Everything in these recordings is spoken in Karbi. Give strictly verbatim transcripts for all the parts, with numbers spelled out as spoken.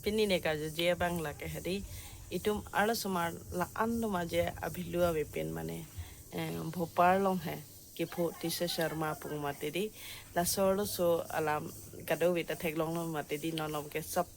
Pini ne kaju je bang lake hedi. Itum arlosomar la-an doma je abhilu avepin mane, eh, Bhopal along he. Kepho Tisha Sharma pu mati di. Laso arloso alam kadokave ta theklonglo mati di, non malom ke sab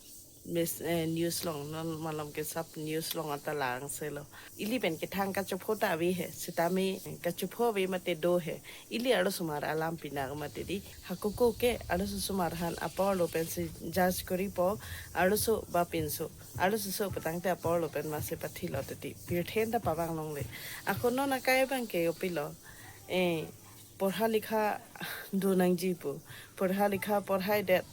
mis-, eh, news along, non malom ke sab news along anta lang selo. Ili pen kethang kachopho ta ave he, sitame kachopho ave mati do he. Ili arlosomar alam pinak mati di. Hako ako ke arlosomar aphan apor lo pensi judge koripo, arloso ba pinso. Arloso so putangte apor lo pen masi pathilo titi. Pirthe ta pavang longle. Ako non akai bang ke opilo. Eh, porha likha do nangji pu. Porha likha porhai det.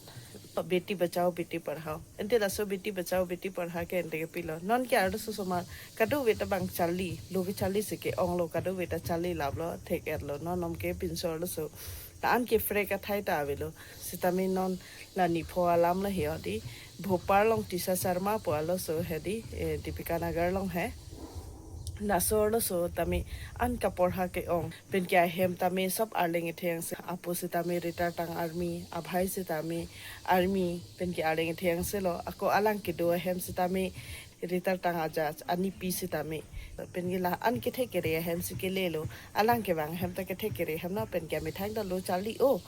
Beti bachao beti padhao. Ante laso beti bachao beti padhao ke ante kepilo. Non ke arlosomar kadokave ta bang charli, lo ke charli si ke-onglo, kadokave ta charli laplo, thek-etlo. Non malom ke pinso arloso. La-an ke frek athai ta avelo. Sitame non la nepho alam la he hedi. Bhopal along Tisha Sharma pu arloso hedi, eh, Deepika Nagar along he. Laso arloso tame an kaporha ke-ong. Penke ahem tame sab arleng etheng se, apo sitame retire tang army, abhai sitame army, penke arleng etheng selo, ako alang kedo ahem sitame retire tang ajudge, anipi sitame. Penke la-an kethe kere ahem si kelelo, alang kevang ahem ta kethe kere ahem lo, penke amethang ta lo charli o.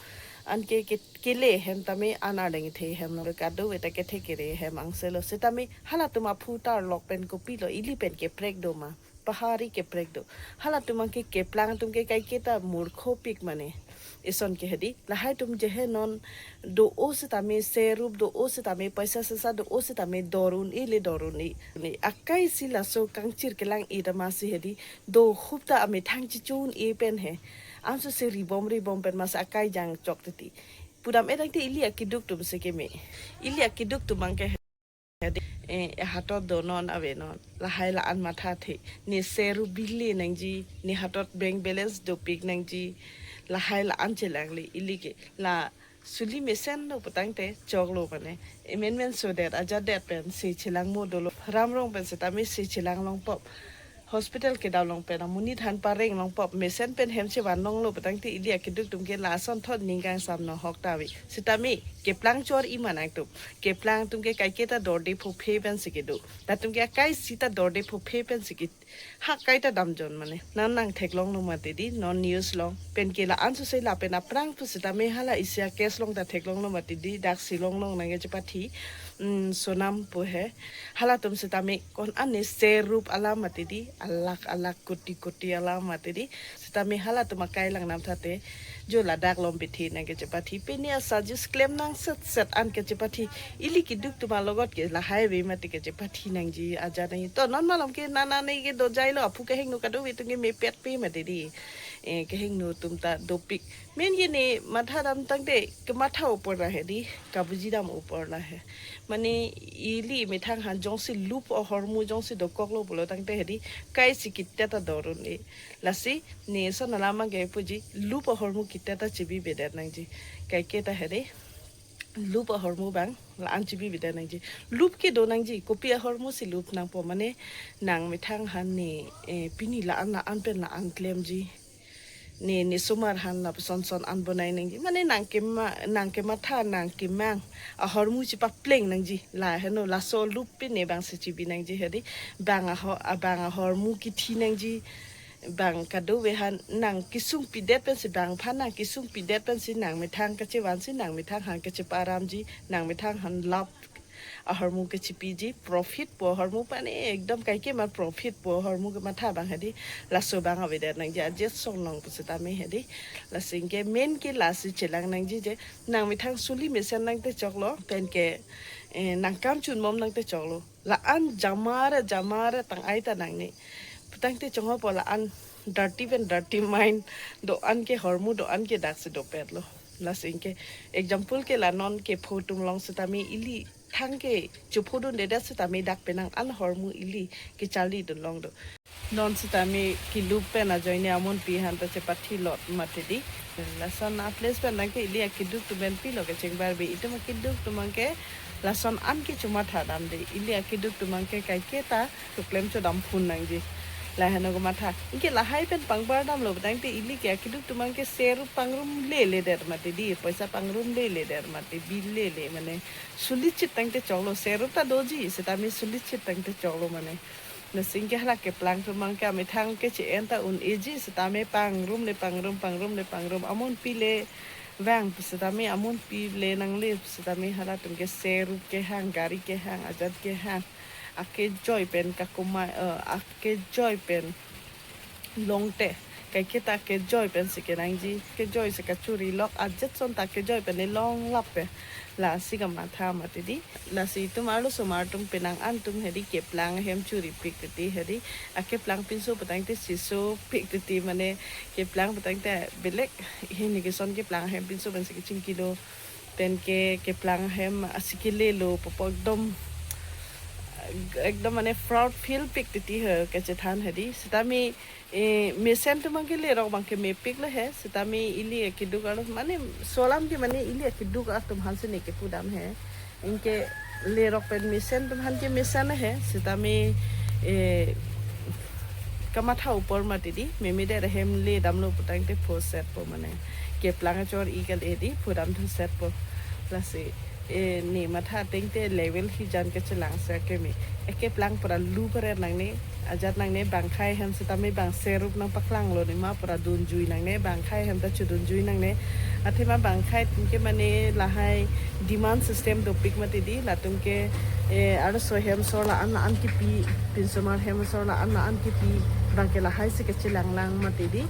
An ke, ke, kele ahem tame an arleng ethe ahem lo, kadokave ta kethe kere ahem angselo. Sitame halatum aphu tarlok pen kopilo, ili pen keprek do ma. Pahari keprek do. Halatum abang ke keplang atum ke kaiketa murkhopik mane. Ison ke hedi. Lahai atum je he non do-o sitame, serup do-o sitame, paisa sesa do-o sitame, dor un-e le dor un-e. Ne akai si laso kangchir kelang-i ta masi hedi. Dohup ta amethang chichun-e pen he. Anso se ribom ribom pen masi akai jangchok titi. Pudam etang te ili akeduk atum si keme. Ili akeduk atum abang ke hedi, eh, hatot do non ave non. Lahai la-an mathathe. Ne serup bile nangji, ne hatot bank balance dopik nangji. Lahai la-an chelangle ili ke. La suli mesen lo putangte choklo mane. Emen men so det, aja det pen si chelang mo dolo. Ram rong pen sitame si chelang longpop. Hospital kedam along pen amonit aphan pareng longpop, mesen pen hem chevan longlo putangte ili akeduk atum ke lason thot ning kangsam nohok ta ave. Sitame keplang chor-i ma nangtum. Keplang atum ke kaiketa dorde phophe pen si kedo. Latum ke akai sita dorde phophe pen si ke. Ha kaita damjon mane. Nang nang theklonglo mati di, non news along. Penke la-an sose lapen aphrang pu sitame hala isi a-case along ta theklonglo mati di, dak Shillong along nangkechepathi. Mm, Sonam pu he. Halatum sitame ko-an ne serup alam mati di, alakh alakh koti koti alam mati di. Sitame halatum akai lang nam thate, jo ladak along bithi nangkechepathi. Pini a-suggest klem nang set set an kechepathi. Ili keduk atum alogot ke lahai ave mati kechepathi nangji aja nangji. To non malom ke nana ne ke dojailo, aphu kehingno kadokave atum ke mepet pe mati di. Eh, kehingno atum ta dopik. Main ke ne matha dam tangte kematha upor la he di, kabuji dam upor la he. Mane ili methang aphan jongsi lup ahormu jongsi dokoklo pulo tangte he di, kai si kitta ta dor un-e. Lasi ne son alam abang ke puji lup ahormu kitta ta chibibedet nangji. Kaiketa he di, lup ahormu abang la-an chibibedet nangji. Lup kedo nangji, kopi ahormu si lup nangpo mane nang methang aphan ne, eh, pini la-an la-an pen la-an klemji. Ne, ne osomar aphan lapuson son an bonai nangji. Mane nang kema, nang kematha, nang kemang ahormu chepapleng nangji. La heno laso lup pen ne bang si chibi nangji he di. Bang aho-, abang ahormu kithi nangji. Bang kadokave aphan nang kesung pidet pensi, bang aphan nang kesung pidet pensi nang methang kachevansi, nang methang aphan kacheparamji, nang methang aphan lap ahormu kechepiji, profit pu ahormu pen ekdom kaike ma profit pu ahormu kematha abang he di, laso abang avedet nangji, ajet son long pu sitame he di. Lasi ke main ke lasi chelang nangji je, nang methang suli mesen nangte choklo, penke, eh, nang kam chunbom nangte choklo. La-an jamare jamare tang-ai ta nangne. Putangte chonghopo la-an dirty pen dirty mind, do-an ke ahormu, do-an ke dak si dopetlo. Lasi ke example ke la non kepho atum along sitame ili thang kechophodundedet sitame dak penang an ahormu ili kecharlidun long do. Non sitame kelup pen ajoine amonpi aphan ta chepathilot mati di. Lason a-place pen nangke ili akeduk atum pen pilo kechengbarbe, itum akeduk atum abang ke lason an ke chomatha dam di. Ili akeduk atum abang ke kaiketa choklem chodam phun nangji. Laheno kamatha. Anke lahai pen pangbar damlo putangte ili ke akeduk atum abangke serup pangrum lele det mati di. Poisa pangrum lele det mati, bill lele mane. Sulichit tangte choklo, serup ta doji, sitame sulichit tangte choklo mane. Lasi anke hala keplang atum abangke amethang ke che-en ta un-eji, sitame pangrum le pangrum, pangrum le pangrum. Amonpi le vang, sitame amonpi le nangle, sitame halatum ke serup kehang, gari kehang, ajat kehang. Akejoi pen kakumai, eh, akejoi pen longte. Kaiketa kejoi pensi kenangji, kejoi si kachuri lok, ajat ason ta kejoi pen longlap pe. Lasi kamatha mati di. Lasi itum arlosomar atum penang an atum hedi keplang ahem churipik titi hedi. Akeplang pinso putangte sisopik titi mane keplang putangte belek hini keson keplang ahem pinso pensi kechingkilo. Penke keplang ahem asi kelelo popo ekdom, ekdom mane fraud feel pik titi he kachethan hedi. Sitame, eh, mesen atum abangke lerok abangke mepik lo he. Sitame ili akeduk arlo mane laso alam ke mane ili akeduk atum aphansi ne kepudam he. Anke lerok pen mesen atum aphan ke mesen he. Sitame, eh, kamatha apor mati di. Meme det ahem le damlo putangte phosetpo mane. Keplang achor-i kali di, pudam thusetpo. Lasi, eh, ne matha atengte level hijan kachelang si akeme. Ekeplang pura lu pare nangne, ajat nangne, bangkhai ahem sitame bang serup nangpaklanglo ne ma pura dunjui nangne, bangkhai ahem ta chudunjui nangne. Athema bangkhai atum ke mane lahai demand system dopik mati di, latum ke, eh, arloso ahem asor la-an la-an kipi, pinsomar ahem asor la-an la-an kipi, abangke lahai si kachelang lang mati di.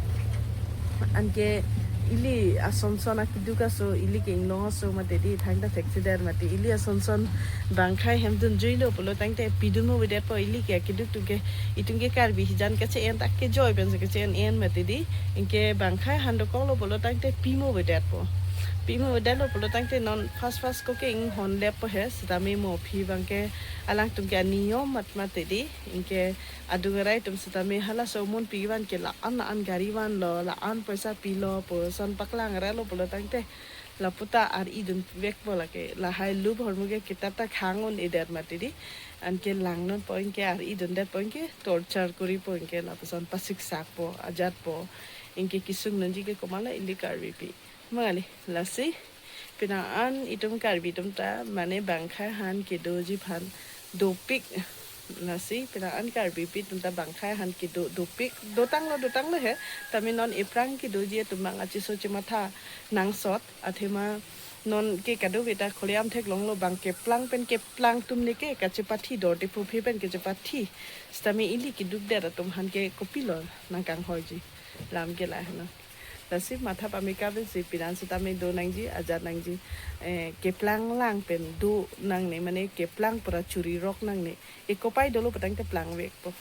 Anke ili ason son akeduk aso, ili ke inglong aso mati di, thangta thekthedet mati. Ili ason son bangkhai ahem dunjuilo pulo tangte pidun mo vedetpo, ili ke akeduk atum ke, itum ke Karbi hijan kache-en ta kejoi pensi kache-en en mati di. Anke bangkhai ahan dokoklo pulo tangte pimo vedetpo. Pimo vedetlo pulo tangte non fast fast ko ke inghon leppo he, sitame mo aphi abangke alangtum ke aniyom mat mati di. Anke adung arai atum sitame halaso amonpi van ke la-an la-an gari vanlo, la-an poisa pilo pu ason paklang ralo pulo tangte laputa ar-i dunvekpo lake. Lahai lup ahormu ke kitap ta khang un-edet mati di. Anke langnon po anke ar-i dundet po anke torture koripo anke lapuson pasiksakpo, ajatpo. Anke kesung nangji ke komatlo, ili Karbipi. Mangali, lasi penang an itum Karbi atum ta mane bangkhai ahan kedoji aphan dopik. Lasi penang an Karbipi atum ta bangkhai ahan kedo dopik. Dotanglo, dotanglo he. Tame non ephrang kedoji atum abang achiso chematha nangsot. Athema non ke kadokave ta Khulliam theklonglo, bang keplang pen keplang atum ne ke kachepathi, dorde phuphe pen kachepathi. Sitame ili keduk det atum aphan ke kopilo nangkanghoiji? Lam ke laheno. Lasi matha pameka pensi pidan sitame do nangji, ajat nangji. Eh, keplang lang pen do nangne, mane keplang pura churi rok nangne. Ekopai dolo putangte plangvekpo.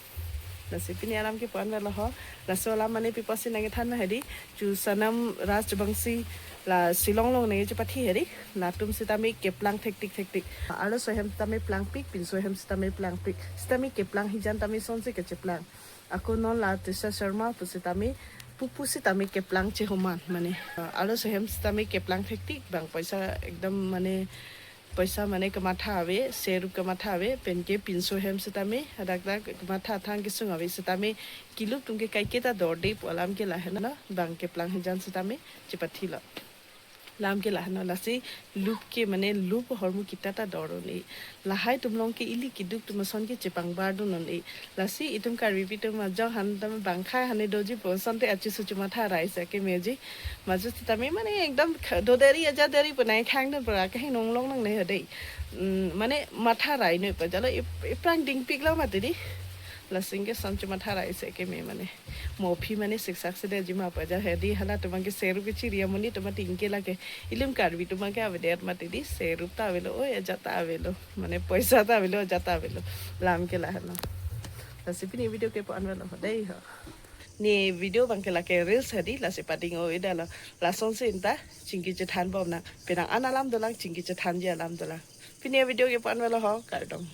Lasi pini alam ke pu-an velo ho. Laso alam mane pi apotsi nangkethan ma hedi. Chu Sanam Rajbangshi la Shillong along nangchepathi hedi. Latum sitame keplang thektik thektik. Arloso ahem sitame plangpik, pinso ahem sitame plangpik. Sitame keplang hijan tame sonsi kacheplang. Ako non la Tisha Sharma pu sitame pupu sitame keplang chehoman mane. Arloso ahem sitame keplang thektik, bang poisa ekdam mane poisa mane kamatha ave, serup kamatha ave, penke pinso ahem sitame hadak dak kamatha athang kesung ave sitame kilup atum ke kaiketa dorde pu alam ke laheno, bang keplang hijan sitame chepathilo. Lam ke laheno, lasi lup ke mane lup ahormu kitap ta dor un-e. Lahai atum along ke ili keduk atum ason ke chepangbar dun un-e. Lasi itum Karbipi atum ajok ahan tame bangkhai ahan ne doji pu asonte achiso chematha rai si kemeji. Majut sitame mane ekdam kha-, doderi ajaderi pu nangkhang dun pura kahinong long nangne hedi. Mm, mane matha rai noi pa jalo ep-, ephrang dingpiklo mati di. Lasi anke ason chematha rai si keme mane. Mo aphi mane siksak si detji ma pa ja hedi, halatum abangke serup kechiri amonit atum ating ke lake. Ilim Karbi atum abangke avedet mati di, serup ta avelo, oi ajat ta avelo. Mane poisa ta avelo, ajat ta avelo. Lam ke laheno. Lasi pini video ke pu-an velo ho dei ho. Ne video abangke lake reels hedi, lasi pading o idalo. Lasonsi inta chingki chethan bomnang. Penang an alam dolang, chingki chethanji alam dolang. Pini video ke pu-an velo ho, kardom.